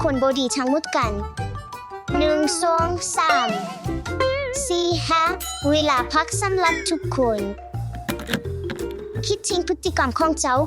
ຄົນບໍ່ດີທັງໝົດກັນ. ໜຶ່ງ ສອງ ສາມ ສີ່ ຫ້າ ເວລາພັກສຳລັບທຸກຄົນ. ຄິດເຖິງພຶດຕິກຳຂອງເຈົ້າ.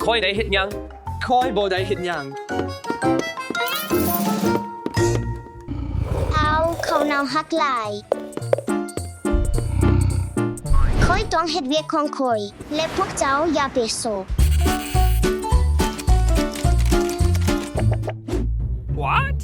ຂ້ອຍໄດ້ເຮັດຫຍັງ? ຂ້ອຍບໍ່ໄດ້ເຮັດຫຍັງ. ອ້າວ ເຂົ້າໜາວຮັກຫຼາຍ. ຂ້ອຍຕ້ອງເຮັດວຽກຂອງຂ້ອຍ ແລະ ພວກເຈົ້າຢ່າໄປໂຊກ. What?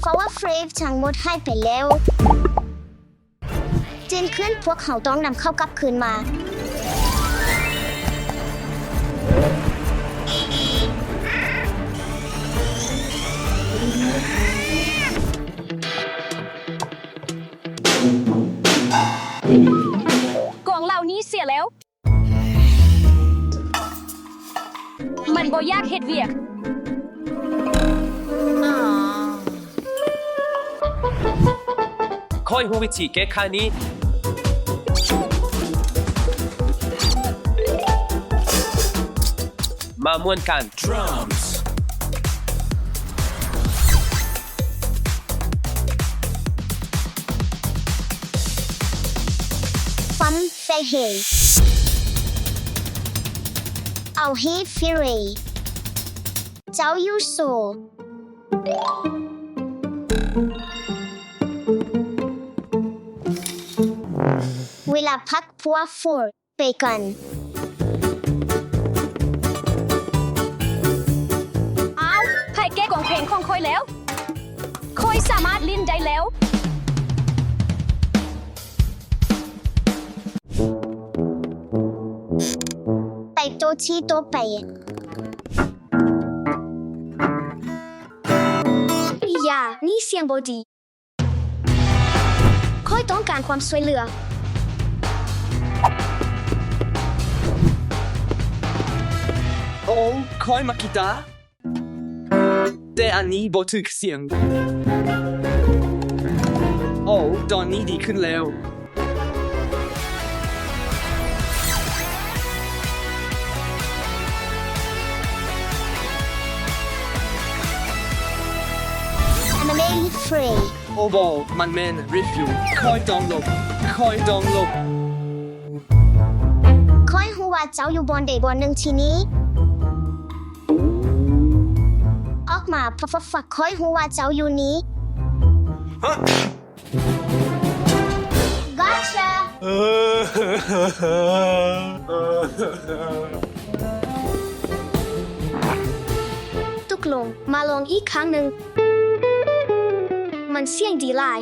ເພາະວ່າເຟຣບທັງໝົດຫາຍໄປແລ້ວ. ຕື່ນຂຶ້ນ, ພວກເຮົາຕ້ອງນຳເຂົາກັບຄືນມາ. ກອງເຫຼົ່ານີ້ເສຍແລ້ວ. ມັນບໍ່ຢາກເຮັດວຽກ. ຂ້ອຍຮູ້ວິທີແກ້ໄຂນີ້. ມາມ່ວນກັນ. Drums. ຟັນເຟເຮ ເອົາເຮເຟເຣ ເຈົ້າຢູ່ໂຊ. ເວລາພັກ ພວກເຮົາໄປກັນ. ອ້າວ ໃຜແກ້ກອງເພງຂອງຂ້ອຍແລ້ວ? ຂ້ອຍສາມາດຫຼິ້ນໄດ້ແລ້ວ. ໄປໂຕທີ່ຕໍ່ໄປ. ຢ່າ ນີ້ສຽງບໍ່ດີ. ຂ້ອຍຕ້ອງການຄວາມຊ່ວຍເຫຼືອ. ໂອ້ ຂ້ອຍມັກກີຕາ ແຕ່ອັນນີ້ບໍ່ຖືກສຽງ. ໂອ້ ຕອນນີ້ດີຂຶ້ນແລ້ວ. Emily Frey. ໂອ້ບໍ່ ມັນແມ່ນ Review. ຂ້ອຍຕ້ອງຫຼົບ ຂ້ອຍຕ້ອງຫຼົບ. ຂ້ອຍຮູ້ວ່າເຈົ້າຢູ່ບ່ອນໃດບ່ອນໜຶ່ງທີ່ນີ້. ອອກມາ ພະ ພະ ພະ ຂ້ອຍຮູ້ວ່າເຈົ້າຢູ່ນີ້. Gotcha! ຕົກລົງ ມາລອງອີກຄັ້ງໜຶ່ງ. ມັນສຽງດີຫຼາຍ.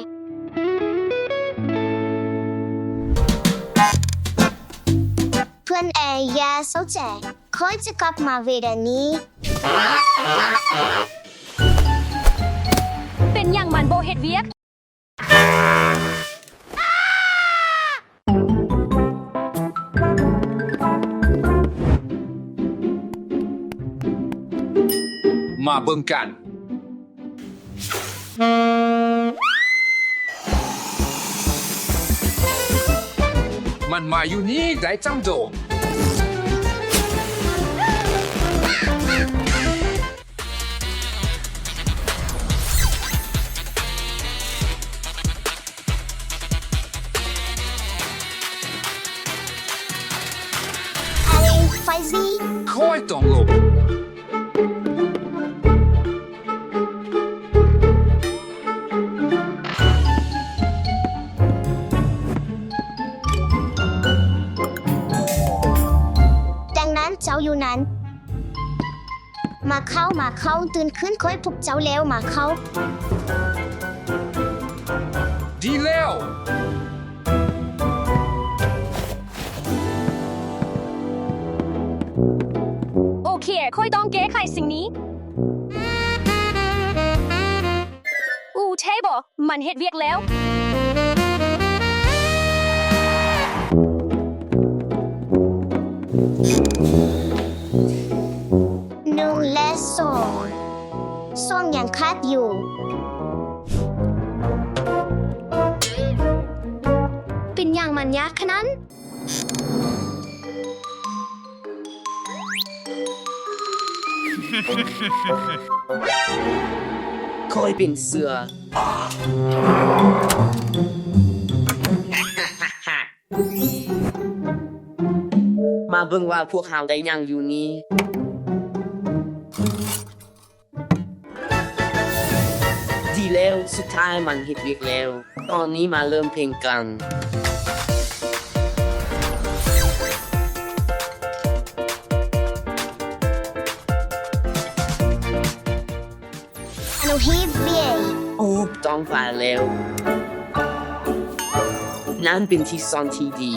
ເພື່ອນເອີຍ ຢ່າເສົ້າໃຈ. ຂ້ອຍຈະກັບມາເວລານີ້. ເປັນຫຍັງມັນບໍ່ເຮັດວຽກ? ມາເບິ່ງກັນ. ມັນມາຢູ່ນີ້ໄດ້ຈັ່ງໂດ. ໄຟຊີ ຂ້ອຍຕ້ອງຫຼົບ. ດັ່ງນັ້ນເຈົ້າຢູ່ນັ້ນ. ມາເຂົ້າ ມາເຂົ້າ ຕື່ນຂຶ້ນ ຂ້ອຍປຸກເຈົ້າແລ້ວ ມາເຂົ້າ. ດີແລ້ວ. ໂອເຄ ຂ້ອຍຕ້ອງແກ້ໄຂສິ່ງນີ້. ອູເທບໍ ມັນເຮັດວຽກແລ້ວ. ສອງ ສອງຍັງຂາດຢູ່. ເປັນຫຍັງມັນຍາກຂະໜາດນັ້ນ? ຂ້ອຍເປັນເສືອ. ມາເບິ່ງວ່າພວກເຮົາໄດ້ຫຍັງຢູ່ນີ້. ດີແລ້ວ, ສຸດທ້າຍມັນເຮັດວຽກແລ້ວ. ຕອນນີ້ມາເລີ່ມເພງກັນ. ອາໂນເຮດວຽກ. ໂອ້ ຕ້ອງຜ່ານແລ້ວ. ນັ້ນເປັນທີ່ຊ່ອນທີ່ດີ.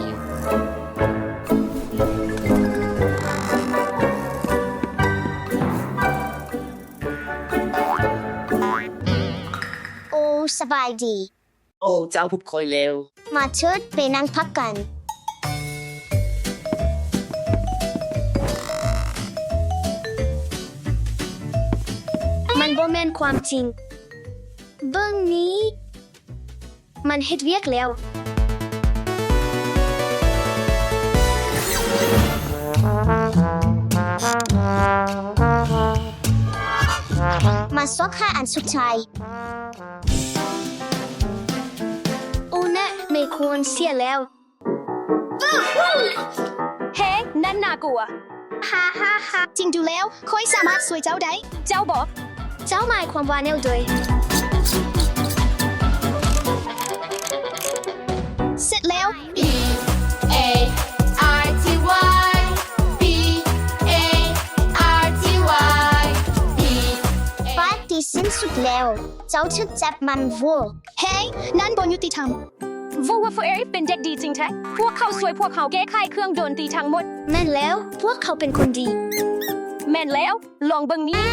ໂອ້ ສະບາຍດີ. ໂອ້ ເຈົ້າພົບຂ້ອຍແລ້ວ. ມາເທີດ ໄປນັ່ງພັກກັນ. ມັນບໍ່ແມ່ນຄວາມຈິງ. ເບິ່ງນີ້. ມັນເຮັດວຽກແລ້ວ. ມາຊອກຫາອັນສຸດທ້າຍ. ໂອ້ນະ ໄມໂຄຣເສຍແລ້ວ. ເຮ ນັ້ນໜ້າກົວ. ຮາຮາຮາ ຈິງດູແລ້ວ ຂ້ອຍສາມາດຊ່ວຍເຈົ້າໄດ້. ເຈົ້າບອກ ເຈົ້າໝາຍຄວາມວ່າແນວໃດ? ເສັດແລ້ວ. ປາຕີ້ສິ້ນສຸດແລ້ວ. ເຈົ້າຖືກຈັບມັນໂວ້. ເຮ ນັ້ນບໍ່ຍຸຕິທຳ. ວູວເອເປັນເດັກດີຈິງແທ້. ພວກເຂົາຊ່ວຍພວກເຮົາແກ້ໄຂເຄື່ອງດົນຕີທັງໝົດ. ແມ່ນແລ້ວ, ພວກເຂົາເປັນຄົນດີ. ແມ່ນແລ້ວ, ລອງເບິ່ງນີ້.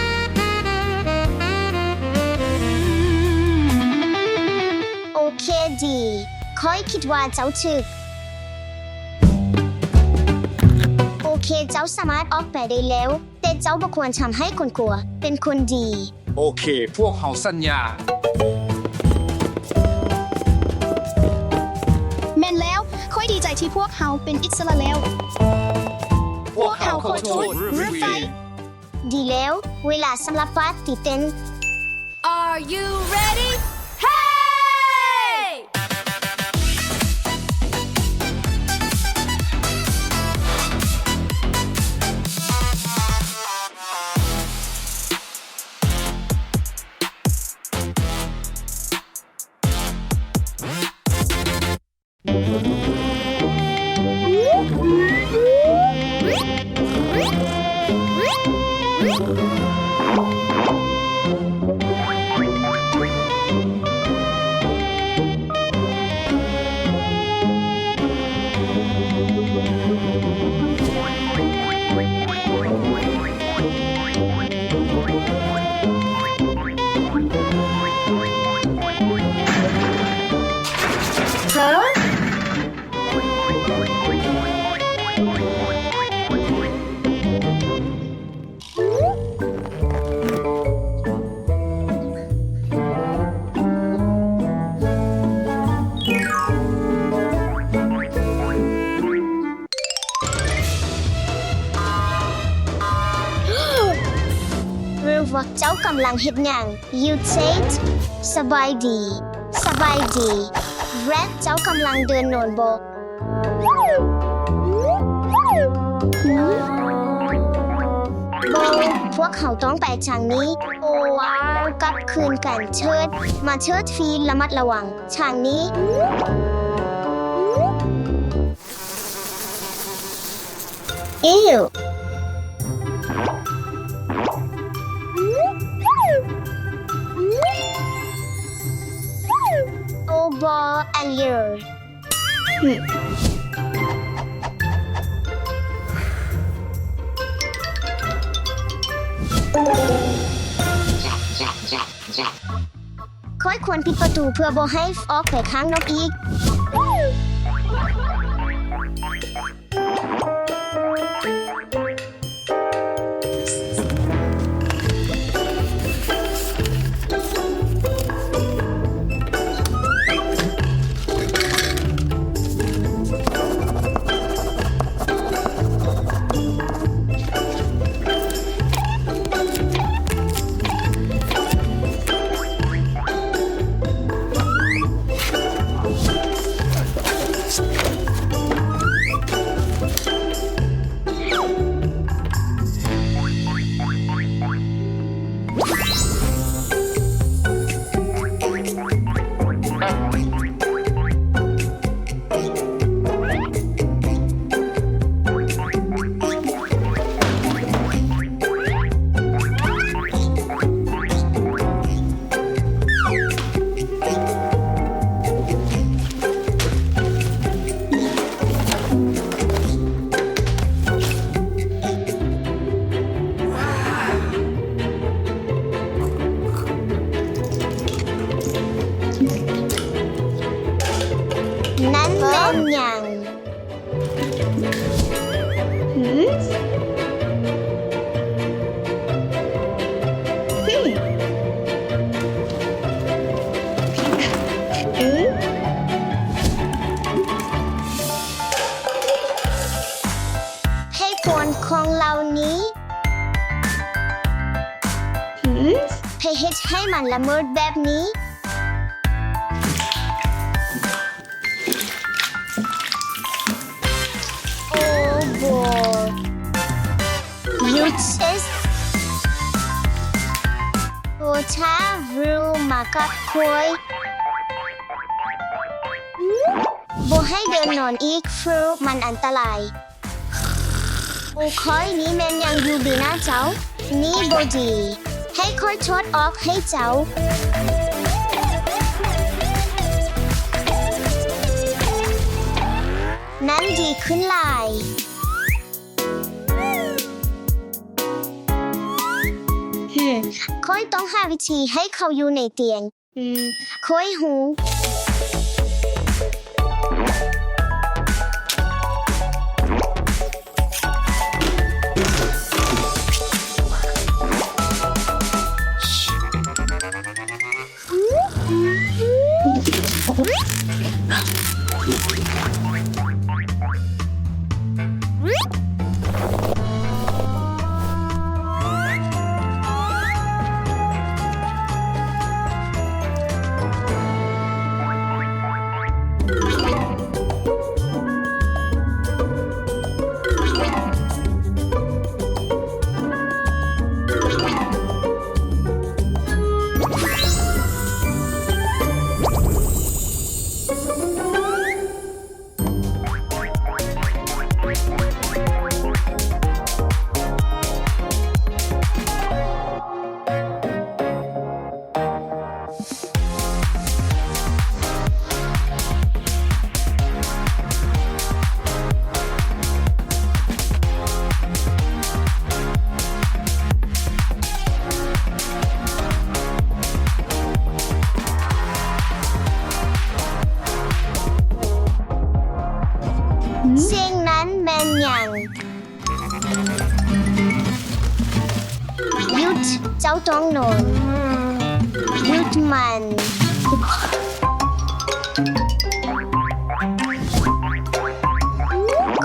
ໂອເຄດີ, ຂ້ອຍຄິດວ່າເຈົ້າຖືກ. ໂອເຄ, ເຈົ້າສາມາດອອກໄປໄດ້ແລ້ວ. ແຕ່ເຈົ້າບໍ່ຄວນທຳໃຫ້ຄົນກົວ, ເປັນຄົນດີ. ໂອເຄ, ພວກເຮົາສັນຍາ. ແມ່ນແລ້ວ, ຂ້ອຍດີໃຈທີ່ພວກເຮົາເປັນອິດສະຫຼະແລ້ວ. ພວກເຮົາຂໍໂທດ, ລົດໄຟ. ດີແລ້ວ, ເວລາສຳລັບປາຕີ້ເຕັ້ນ. Are you ready? Hey! ເຈົ້າກຳລັງເຮັດຫຍັງ? ຢູເຊດ ສະບາຍດີ. ສະບາຍດີ. ແຣັດ ເຈົ້າກຳລັງເດີນນອນບໍ? ບໍ່, ພວກເຮົາຕ້ອງໄປທາງນີ້. ໂອວາ ກັບຄືນກັນເທີດ. ມາເທີດ ຟີລະມັດລະວັງ. ທາງນີ້. ອິ້ວ ໂອ ບໍ່ ອັນເລີ. ຂ້ອຍຄວນປິດປະຕູເພື່ອບໍ່ໃຫ້ອອກໄປຂ້າງນອກອີກ. ຫຍັງ? ຫືມ? ເຫດຜົນຂອງເຫຼົ່ານີ້ ໃຜເຮັດໃຫ້ມັນລະເມີດແບບນີ້? ໂອ້ໂຫ ຢຸດເສຍ ໂອຊາວມາກັບຂ້ອຍ ບໍ່ໃຫ້ເດີນນອນອີກ ຟຣຸ ມັນອັນຕະລາຍ. ໂອ ຂ້ອຍນີ້ແມ່ນຫຍັງຢູ່ດີນະເຈົ້າ? ນີ້ບໍ່ດີ ໃຫ້ຂ້ອຍຖອດອອກໃຫ້ເຈົ້າ. ນັ້ນດີຂຶ້ນຫຼາຍ. ຫືມ ຂ້ອຍຕ້ອງຫາວິທີໃຫ້ເຂົາຢູ່ໃນຕຽງ. ອືມ ຂ້ອຍຮູ້. ສິ່ງນັ້ນແມ່ນຫຍັງ? ຢຸດ! ເຈົ້າຕ້ອງນອນ. ຢຸດມັນ.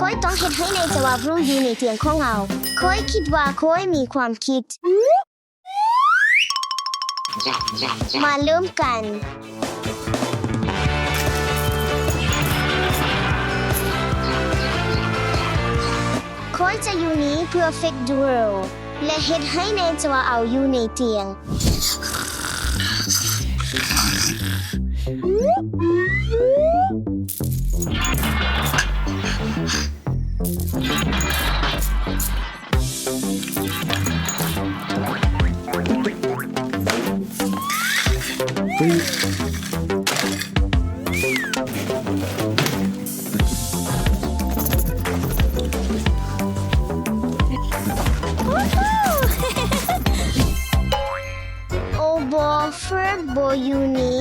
ຂ້ອຍຕ້ອງເຮັດໃຫ້ແນ່ໃຈວ່າບຣູຢູ່ໃນຕຽງຂອງເຮົາ. ຂ້ອຍຄິດວ່າຂ້ອຍມີຄວາມຄິດ. ມາເລີ່ມກັນ. ຂ້ອຍຈະຢູ່ນີ້ເພື່ອເຟກດູເຣວ ແລະ ເຮັດໃຫ້ແນ່ໃຈວ່າເອົາຢູ່ໃນຕຽງ. ໂອ ບໍ່ ເຟີດບໍ່ຢູ່ນີ້.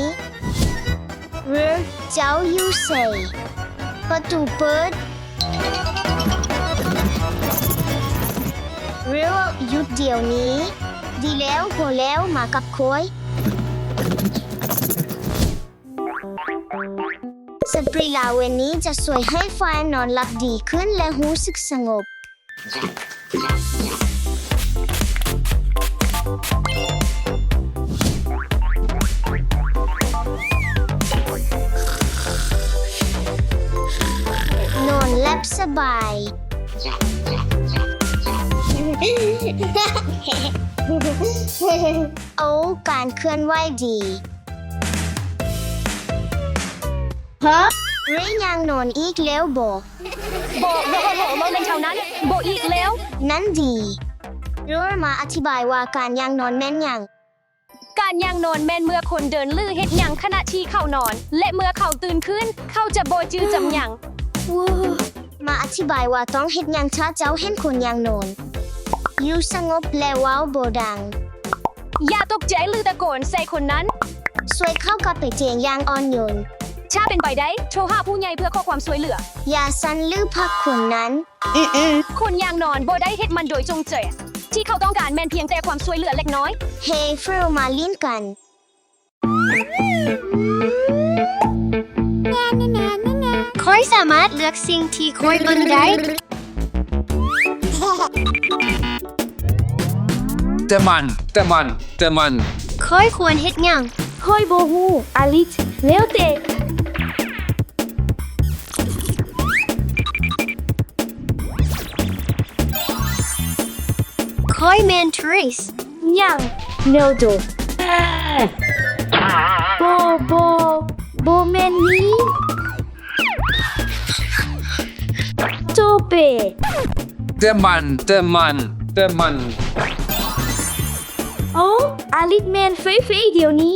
ເຣີ ເຈົ້າຢູ່ໃສ? ປະຕູເປີດ. ເຣີ ຢຸດດຽວນີ້. ດີແລ້ວ ພໍແລ້ວ ມາກັບຂ້ອຍ. ສະຕຣີລາວເວັນນີ້ຈະຊ່ວຍໃຫ້ຝ່າຍນອນຫຼັບດີຂຶ້ນ ແລະ ຮູ້ສຶກສະຫງົບ. ນອນຫຼັບສະບາຍ. ໂອ້ ການເຄື່ອນໄຫວດີ. ຮະ? ເຣ ຍ່າງນອນອີກແລ້ວບໍ? ບໍ່ ບໍ່ ບໍ່ ບໍ່ແມ່ນເທົ່ານັ້ນ. ບໍ່ອີກແລ້ວ. ນັ້ນດີ. ໂຣ ມາອະທິບາຍວ່າການຍ່າງນອນແມ່ນຫຍັງ? ການຍ່າງນອນແມ່ນເມື່ອຄົນເດີນ ຫຼື ເຮັດຫຍັງຂະນະທີ່ເຂົານອນ ແລະ ເມື່ອເຂົາຕື່ນຂຶ້ນ ເຂົາຈະບໍ່ຈື່ຈຳຫຍັງ. ມາອະທິບາຍວ່າຕ້ອງເຮັດຫຍັງຖ້າເຈົ້າເຫັນຄົນຍ່າງນອນ. ຢູ່ສະຫງົບ ແລະ ເວົ້າບໍ່ດັງ. ຢ່າຕົກໃຈ ຫຼື ຕະໂກນໃສ່ຄົນນັ້ນ. ຊ່ວຍເຂົ້າກັບໄປຕຽງຢ່າງອ່ອນໂຍນ. ຖ້າເປັນໄປໄດ້, ໂທຫາຜູ້ໃຫຍ່ເພື່ອຂໍຄວາມຊ່ວຍເຫຼືອ. ຢ່າສັ່ນຫຼືພັກຄົນນັ້ນ. ຄົນຢ່າງນອນບໍ່ໄດ້ເຮັດມັນໂດຍຈົງໃຈ. ທີ່ເຂົາຕ້ອງການແມ່ນພຽງແຕ່ຄວາມຊ່ວຍເຫຼືອເລັກນ້ອຍ. ເຮ ເຟີ ມາຫຼິ້ນກັນ. ຂ້ອຍສາມາດເລືອກສິ່ງທີ່ຂ້ອຍເບິ່ງໄດ້. ແຕ່ມັນ, ແຕ່ມັນ, ແຕ່ມັນ. ຂ້ອຍຄວນເຮັດຫຍັງ? ຂ້ອຍບໍ່ຮູ້, ອາລິດ, ແລ້ວແຕ່. ຂ້ອຍແມ່ນທຣິສ. ຫຍັງ? ແນວໂດ. ບໍ່, ບໍ່, ບໍ່ແມ່ນນີ້. ໂຈເປ. ແຕ່ມັນ, ແຕ່ມັນ, ແຕ່ມັນ. ໂອ້, ອາລິດແມ່ນເຟເຟດຽວນີ້.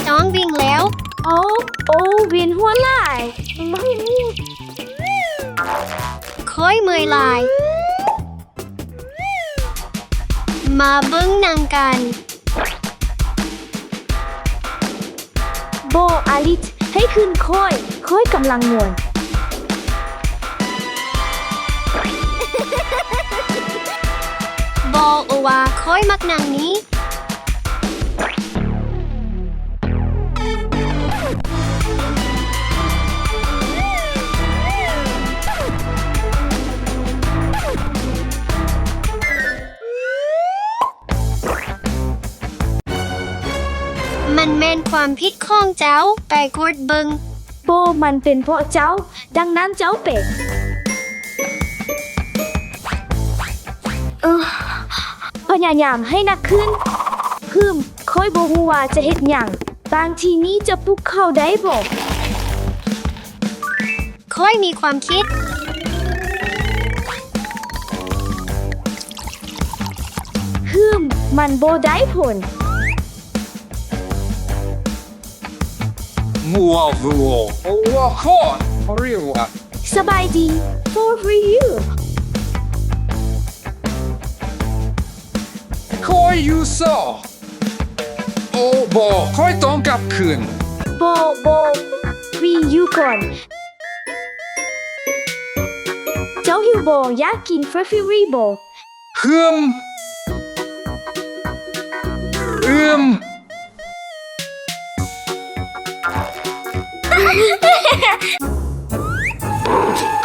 ຕ້ອງວິ່ງແລ້ວ. ໂອ້, ໂອ້, ວຽນຫົວຫຼາຍ. ຂ້ອຍເມື່ອຍຫຼາຍ. ມາເບິ່ງໜັງກັນ. ບໍ່, ອາລິດ, ໃຫ້ຄືນຂ້ອຍ, ຂ້ອຍກຳລັງມ່ວນ. ບໍ່, ໂອວາ, ຂ້ອຍມັກໜັງນີ້. ມັນແມ່ນຄວາມຜິດຂອງເຈົ້າ, ໄປກວດເບິ່ງ. ບໍ່, ມັນເປັນເພາະເຈົ້າ, ດັ່ງນັ້ນເຈົ້າເປັນ. ພະຍາຍາມໃຫ້ໜັກຂຶ້ນ. ຮຶມ, ຂ້ອຍບໍ່ຮູ້ວ່າຈະເຮັດຫຍັງ. ບາງທີນີ້ຈະປຸກເຂົາໄດ້ບໍ່? ຂ້ອຍມີຄວາມຄິດ. ຮຶມ, ມັນບໍ່ໄດ້ຜົນ. ສະບາຍດີ, ໂຟ ຟຣີ ຢູ. ຂ້ອຍຢູ່ຊອກ. ໂອ້ ບໍ່, ຂ້ອຍຕ້ອງກັບຄືນ. ບໍ່, ບໍ່, ຟຣີ ຢູ່ກ່ອນ. ເຈົ້າຫິວບໍ່? ຢາກກິນເຟີຟີຣີບໍ່? ຮຶມ, ອືມ.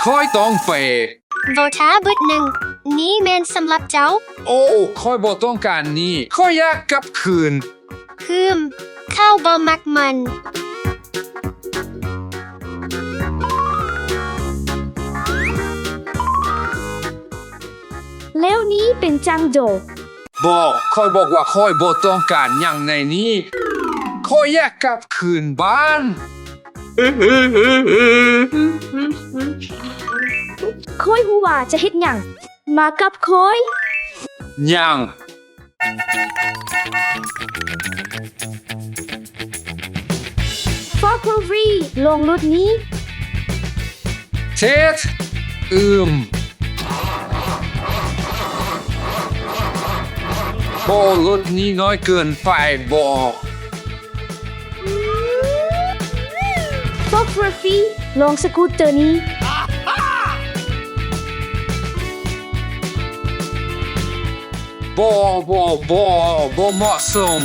ຂ້ອຍຕ້ອງໄປ. ບໍ່, ຖ້າບຶດໜຶ່ງ, ນີ້ແມ່ນສຳລັບເຈົ້າ. ໂອ້, ຂ້ອຍບໍ່ຕ້ອງການນີ້, ຂ້ອຍຢາກກັບຄືນ. ຮຶມ, ເຂົາບໍ່ມັກມັນ. ແລ້ວນີ້ເປັນຈັ່ງໂດ. ບໍ່, ຂ້ອຍບອກວ່າຂ້ອຍບໍ່ຕ້ອງການຫຍັງໃນນີ້, ຂ້ອຍຢາກກັບຄືນບ້ານ. ຂ້ອຍຮູ້ວ່າຈະເຮັດຫຍັງ, ມາກັບຂ້ອຍ. ຫຍັງ? ຟອກໂຣຟຣີ ລອງລົດນີ້. ເທັດ, ອືມ. ບໍ່, ລົດນີ້ນ້ອຍເກີນໄປ, ບໍ່. ຟອກໂຣຟຣີ ລອງສະກູດເຕີນີ້. ບໍ່, ບໍ່, ບໍ່, ບໍ່ເໝາະສົມ.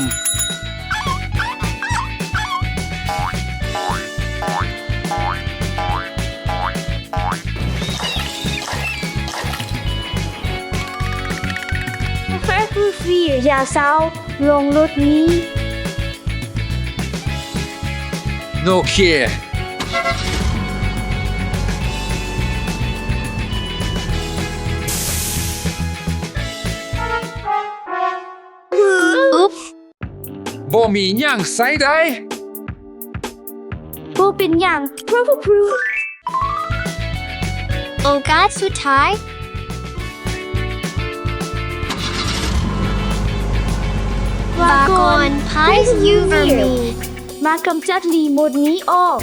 ເຟຣີ ເຟຣີ ຢ່າເສົ້າ, ລົງລົດນີ້. ໂອເຄ. ອຸບ. ບໍ່ມີຫຍັງໃຊ້ໄດ້. ບໍ່ເປັນຫຍັງ. ໂອກາດສຸດທ້າຍ. ວາກອນ ພລາຍ ຢູເວີ ມີ. ມາກຳຈັດຣີໂມດນີ້ອອກ.